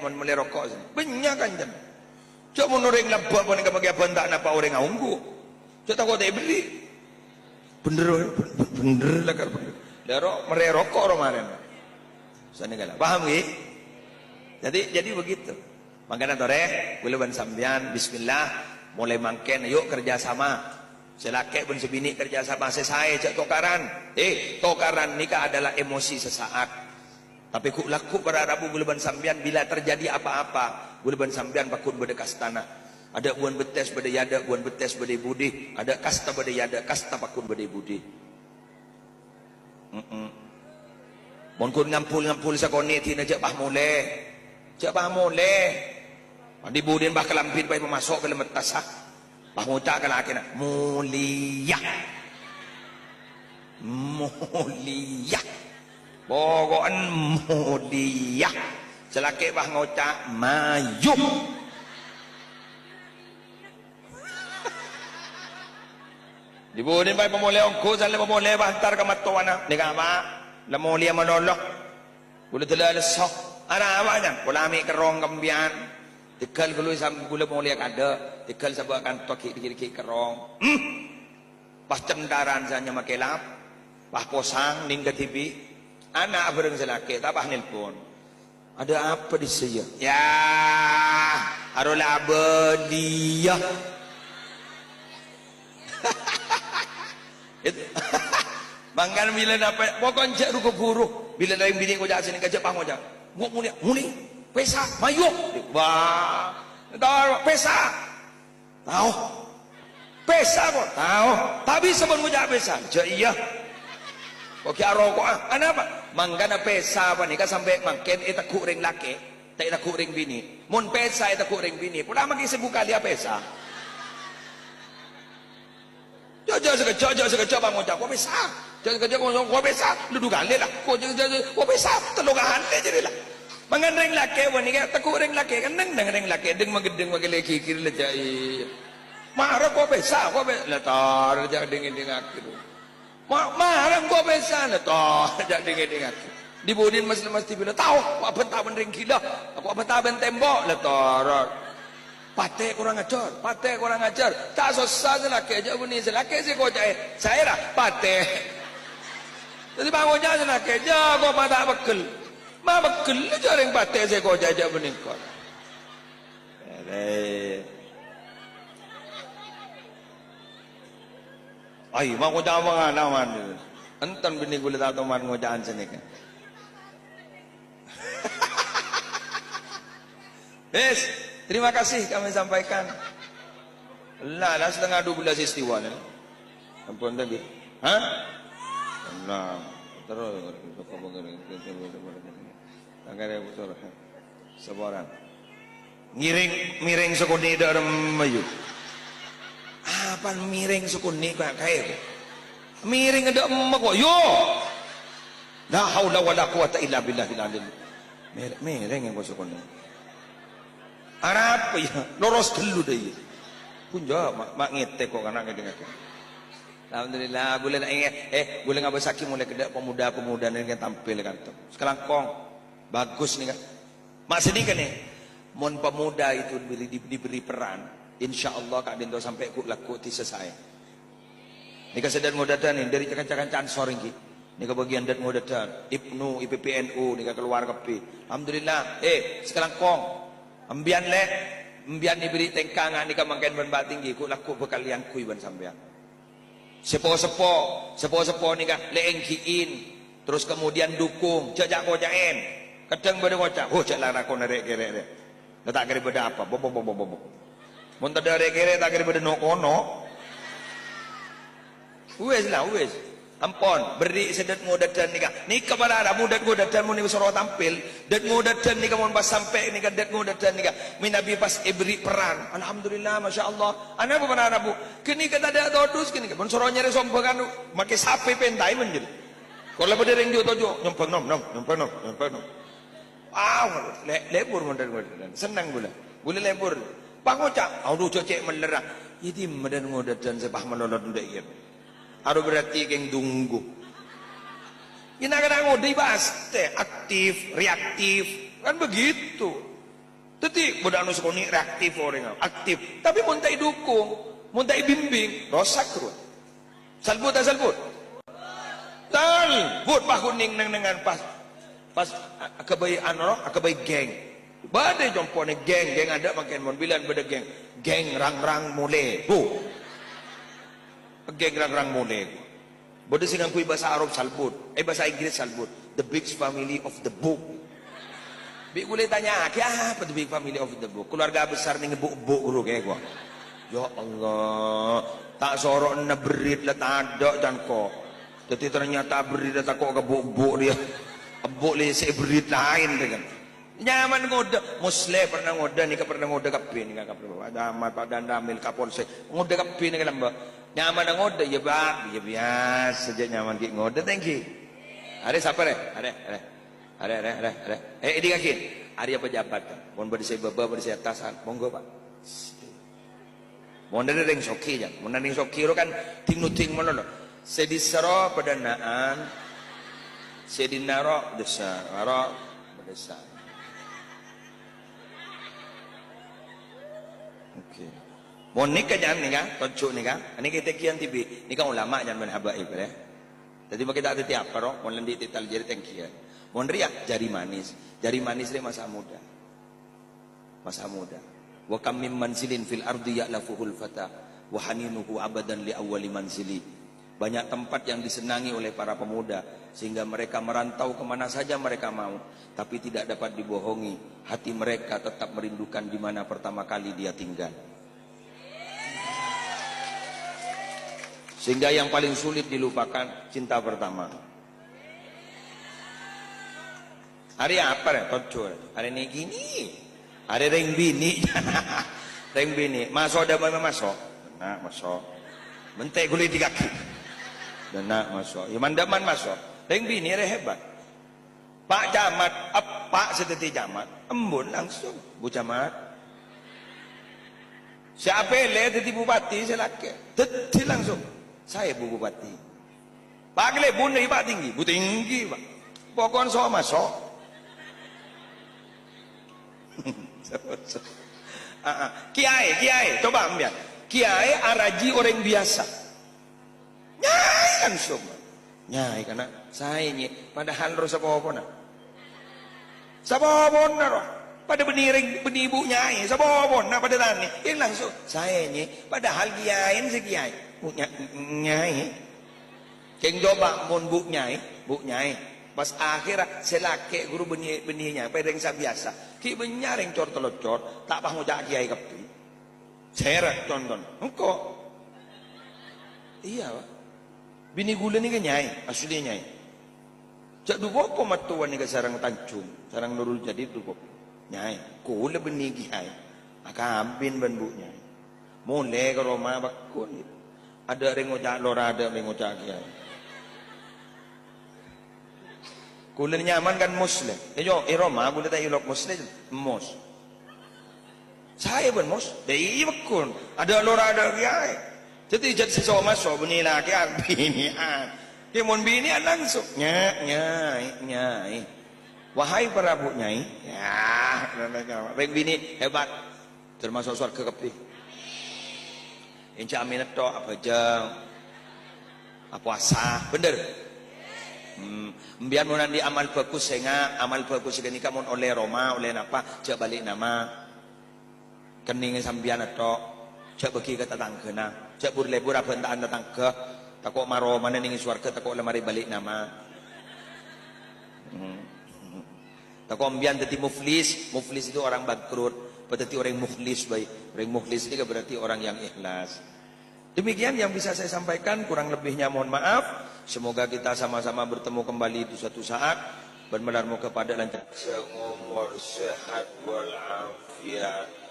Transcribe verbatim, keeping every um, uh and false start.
Mon mellè roko', bânnya' kanjâna. Jhâ' mon orèng lambâ' panèka makè abhânta napa orèng aongghu. Jhâ' tako' ta' èberri'. Bhender, bhender, bhender, lakar bhender. Lha ro-, mellè roko' ro marèna. Sanèka la. Paham, ghi? Jadi, jadi begitu. Mangkana torè, kaulâ bân sampèyan, bismillah, molaè mangkèn, ayo kerja sama. Sè lakè' bân sè binè' kerja sama, sè saè jhâ' tokaran. Eh, tokaran nèka adalah emosi sesaat. Tapè ghu'-, lagghu' para rabu kaulâ bân sampèyan, bila terjadi apa-apa, kaulâ bân sampèyan pagghun bâdâ kastana. Adâ' buwân bettès bâdâ è adâ', buwân bettès bâdâ è budi. Adâ' kasta bâdâ è adâ', kasta pagghun bâdâ è budi. Mm-mm. Mon ghun ngampol-ngampol sakonè' dinah jhâ' pas molè. Jhâ' pas molè. Mon è budina pas kalambhina pas pamaso' ka dâlem attas, ah. Pas ngoca' ka lakèna, "Molèya." Molèya. Poko'en molèya. Sè lakè' pas ngoca', "Mayu." È budina pas pamolè ongghu, salè pamolè pas entar ka mattowana. "Nèka, Pa', la molèya malolo. Kaulâ dâlâ lesso." "Arapa, Jân?" "Kaulâ mè' kerrong ka empèyan. Tèghâl kaulâ sam-, kaulâ molèya kadâ'. Tèghâl sabâ' kanto ghi', ghi', ghi' kerrong." Hmm. Pas cèntaran sè anyama kèlap, pas posang nèng kadhibi', ana' bhâreng sè lakè' ta' pas nelpon. "Ada apa di sini?" "Ya, aro la abâliyâ." Itu. Mangkana bilâ napa, pokokna jhâ' ru-kaburu. Bilâ rèng binè' ngoca' sè nèka jhâ' pas ngoca', "Engko' molèya, molè, pèsa, mayu." Wah, entar pèsa. Tao. Pèsa, kok? Tao. Ta' bisa mon ngoca' pèsa. Jhâ' iyâ. Kok ghi' aroko'a? Anapa? Mangkana pèsa panèka sampè' mangkèn ètegghu' rèng lakè'. Ta' ètegghu' rèng binè'. Mon pèsa ètegghu' rèng binè', pola makè sèbu kalè apèsa. Jhâ', jhâ' sakejjhâ', jhâ' sakejjhâ' pas ngoca', "Kok pèsa?" Jhâ' sakejjhâ' ngoca', "Kok pèsa?" Lu du kalè la. Kok jhâ', jhâ', jhâ', "Kok pèsa?" Tello kalè jârèya la. Mangkana rèng lakè' panèka, tegghu' rèng lakè', kennèng neng rèng lakè', deng magedeng makalè gigir la jhâ' iyâ. Mara, "Kok pèsa, kok pè-," la tor jhâ' deng-ngèdengngaghi. Ma-, mara, "Kok pèsa," la tor jhâ' deng-ngèdengngaghi. È budina mas-, mastè bilâ, "Tao, kok abhânta bân rèng ghilâ, kok abhânta bân tembok," la tor. Patè korang ajhâr, patè korang ajhâr. Ta' sossa sè lakè', jhâ' bânnè sè lakè' sè koca'è. Saèra, patè. Dhâddhi pangoca' sè lakè', jhâ' kok ma' ta' pegghel. Ma' pegghel jhâ' rèng patè sè koca'è, jhâ' bânnè engko'. Ere. Ayo, ma' koca' pangalaman. Enten binè kaulâ ta' toman ngoca'an sanèka. Wis, terima kasih kami sampaikan. La, la, setengah dua belas istiwa, la. Ampon tadi. Hah? Nah, terus. Angkara putar. Saporana. Ngèrèng, mèrèng sakonè' dâ' remma, yu. Apa mèrèng sakonè' ka-, kaè, kok? Mèrèng dâ' emma, kok, yu. La haula wala quwata illa billahil alil. Mèrè-, mèrèng engko' sakonè'. Arapa, ya? Loros ghâllu, dâ', iyâ. Pun jâ', ma', ma' ngètè, kok, kana' ngèdingngaghi. Alhamdulillah, bulâ na-, eh, eh, bulâ ngabâssaghi molaè ghellâ' pemuda-pemuda nèka tampil, kanto. Sakalangkong. Bagus, nèka. Ma' sanèka, nè, mon pemuda itu diberi, di-, diberi peran, insyaallah ka'dinto sampè' ghu'-, lagghu' dhisa saè. Nèka sè dât-ngodâdhân, nè, dâri ca-, ca-, kanca Ansor ènggi. Nèka bâgiyân dât-ngodâdhân, Ibnu, I P P N U, nèka kalowar kabbhi. Alhamdulillah. Eh, sakalangkong. Empèyan, Lè'. Empèyan diberi tèngka nga' nèka mangkèn bân Pa' Tèngghi, ghu'-, lagghu' bhâkal èangghuy bân sampèyan. Sepo-sepo, sepo-sepo nèka lè ènggi'in, terros kemudian dukung, jhâ', jhâ' koca'èn. Kadhâng bâdâ ngoca', "Huh, jhâ' la lakona rè'-kèrè' rè'. La ta' kèra bâdâ apa, bo-, bo-, bo-, bo-, bo-, bo." Mon tadâ' rè'-kèrè' ta' kèra bâdâ no'-kono'. Wis la, wis. Ampon, berri' sè dât-ngodâdhân nèka. Nèka para rabu dât-ngodâdhân mon èsoro tampil. Dât-ngodâdhân nèka mon pas sampè' nèka dât-ngodâdhân nèka. Mènabi pas èberri' peran. Alhamdulillah, masyaallah. Anapa para rabu? Ghânèka tadâ' todus ghânèka. Mon soro nyarè sombhângan, makè sapè pèntaè mon jârèya. Kor la bâdâ rèng jhu-, toju', nyombhâng nom, nom, nyombhâng nom, nyombhâng nom. Wow, le-, lebur mon dât-ngodâdhân. Senneng bulâ. Bulâ lebur. Pas ngoca', "Adhu, jhâ' cè' mellèra." Iyâ dimma dât-ngodâdhân sè pas malolo dâ' iyâ. Aro berarti kèng dunggu. Ina kana' ngodâ pastè aktif, reaktif. Kan begitu. Dhâddhi, bâdâ anu sakonè' reaktif orèngnga, aktif. Tapè mon ta' èdukung, mon ta' èbimbing, rosak terros. Salbut ta' salbut? Salbut, pas kunèng neng-nengngan pas, pas a-, aghâbây anu, aghâbây geng. Bâdâ compo'na geng, geng adâ' mangkèn mon bilân bâdâ geng. Geng rang-rang molè. Bu. Geng rang-rang molè. Bâdâ sè ngangghuy bhâsa Arab salbut, eh, bhâsa Inggris salbut, "The big family of the book." Bi' kulâ ètanya'aghi, "Apa the big family of the book?" "Keluarga besar nèng bu'-bu' ghuru kèya," ghuwâ. Ya Allah, ta' soro enna berrit la tadâ' can ko'. Dhâddhi ternyata berrit la tako' ka bu'-bu' rèya. Ebu' lè sè berrit laèn rèya kan. Nyaman ngodâ, Musleh pernah ngodâ, nèka pernah ngodâ kabbhi nèka kabbhi. Pak Camat, Pak Danramil, Kapolsek, ngodâ kabbhi nèka lambâ'. Nyaman ngodâ, "Iyâ, Pak." "Iyâ, biyasa jhâ' nyaman ghi' ngodâ, thank you." Arè sapa, rè? Arè, arè. Arè, arè, arè, arè. Eh, èdingngaghi. Arèya pejabat, kan. Mon bâdâ sè bâbâ, bâdâ sè atasan. Monggo, Pak. Mon dâri rèng soghi, jhân. Mon rèng soghi ro kan ding-noding malolo. Sè dissa' ro padâ na'an. Sè dinna' ro dissa', ro dissa'. Oke. Mon nèka, jhân, nèka, tojjhu' nèka. Nèka tèngghiyân dhibi'. Nèka ulama, jhân, bân habaib, ya. Dhâddhi, makè ta' dhâddhi apa, ro? Mon lendhi' tital jari tèngghiyân. Mon rèya, jari manis. Jari manis rè masa muda. Masa muda. "Wa kam min manzilin fil ardi ya'lafuhul fata, wa haninuhu abadan li awwali manzili." Banyak tempat yang disenangi oleh para pemuda, sehingga mereka merantau ke mana saja mereka mau, tapi tidak dapat dibohongi, hati mereka tetap merindukan di mana pertama kali dia tinggal. Sehingga yang paling sulit dilupakan, cinta pertama. Arè apa, rè? Tojjhu', rè. Arè nè' ghini. Arè rèng binè'. Rèng binè'. Maso' dâ' bâ'na maso'. Nah, maso'. Mentè' ghuli di kaki. Dâ' na' maso'. Yâ, man-dâ' man maso'. Rèng binè' rè hebat. Pak Camat, eppa' sè dhâddhi camat. Embun langsung. "Bu Camat." Sè apèlè dhâddhi bupati sè lakè'. Dhâddhi langsung. "Saè, Bu Bupati." "Pak Kalèbun, Pak Tinggi." "Bu Tinggi, Pak." Pokon so maso'. Ah, ah. Kiyaè, kiyaè, coba ambiyan. Kiyaè araji orèng biyasa. Nyaè langsung. Nyaè kana' saè, Nyè, padahal ro sapopona. Sapopona, ro. Padâ bânnè rèng, bânnè bu' nyaè, sapopona padâ tanè. Iyâ langsung, saè, Nyè, padahal kiyaèna sè kiyaè. Bu' nya-, nyaè. Kèng coba mon bu' nyaè, bu' nyaè. Pas akhèra sè lakè' ghuru bânnè, bânnè nyaè, pèrèng sabiyasa. Ghi' bânnya' rèng cor-telocor, ta' pas ngoca' kiyaè kabbhi. Sèrè, conto. Engko'. Iyâ, Pak. Binè ghulâ nèka nyaè, asli nyaè. Jhâ' dhu popo mattowa nèka sareng Tanjung, sareng Nurul Jadid dhu popo. Nyaè, ghulâ bânnè kiyaè. Akabin bân bu' nyaè. Molè ka roma pagghun. Adâ' rèng ngoca' lora, adâ' rèng ngoca' kiyaè. Ghulâ nyaman kan Musleh. Iyâ, è roma ghulâ ta' èolok Musleh, Mus. Saè bân Mus. Dâ' iyâ pagghun. Adâ' lora adâ' kiyaè. Dhâddhi jhât sè so-maso bânnè lakè'an binè'an. Kè mon binè'an langsung. Nya-, nyaè, nyaè. Wahai para bu' nyaè. Yâ, rèng binè' hebat. Tamaso' sowarghâ kabbhi. Enjâ' amèn ètto', abhâjâng, apowasa, bhender? Hmm, embiyan mon andi' amal bhâghus, sènga' amal bhâghus ghânèka mon ollè roma, ollè napa, jhâ' bâli' nama. Kennèngè sampèyan ètto', jhâ' bâgi ka tatangghâna, jhâ' bur-lebur abhânta'an tatangghâ, tako' maromana nèng è sowarghâ, tako' la marè bâli' nama. Hmm. Tako' embiyan dhâddhi muflis. Muflis itu orang bangkrut. Padâddhi orèng mukhlis bhâi. Orèng mukhlis ini berarti orang yang ikhlas. Demikian yang bisa saya sampaikan, kurang lebihnya mohon maaf. Semoga kita sama-sama bertemu kembali di suatu saat. Bân malar moghâ padâ lancar. Panjhâng omor, sehat walafiat.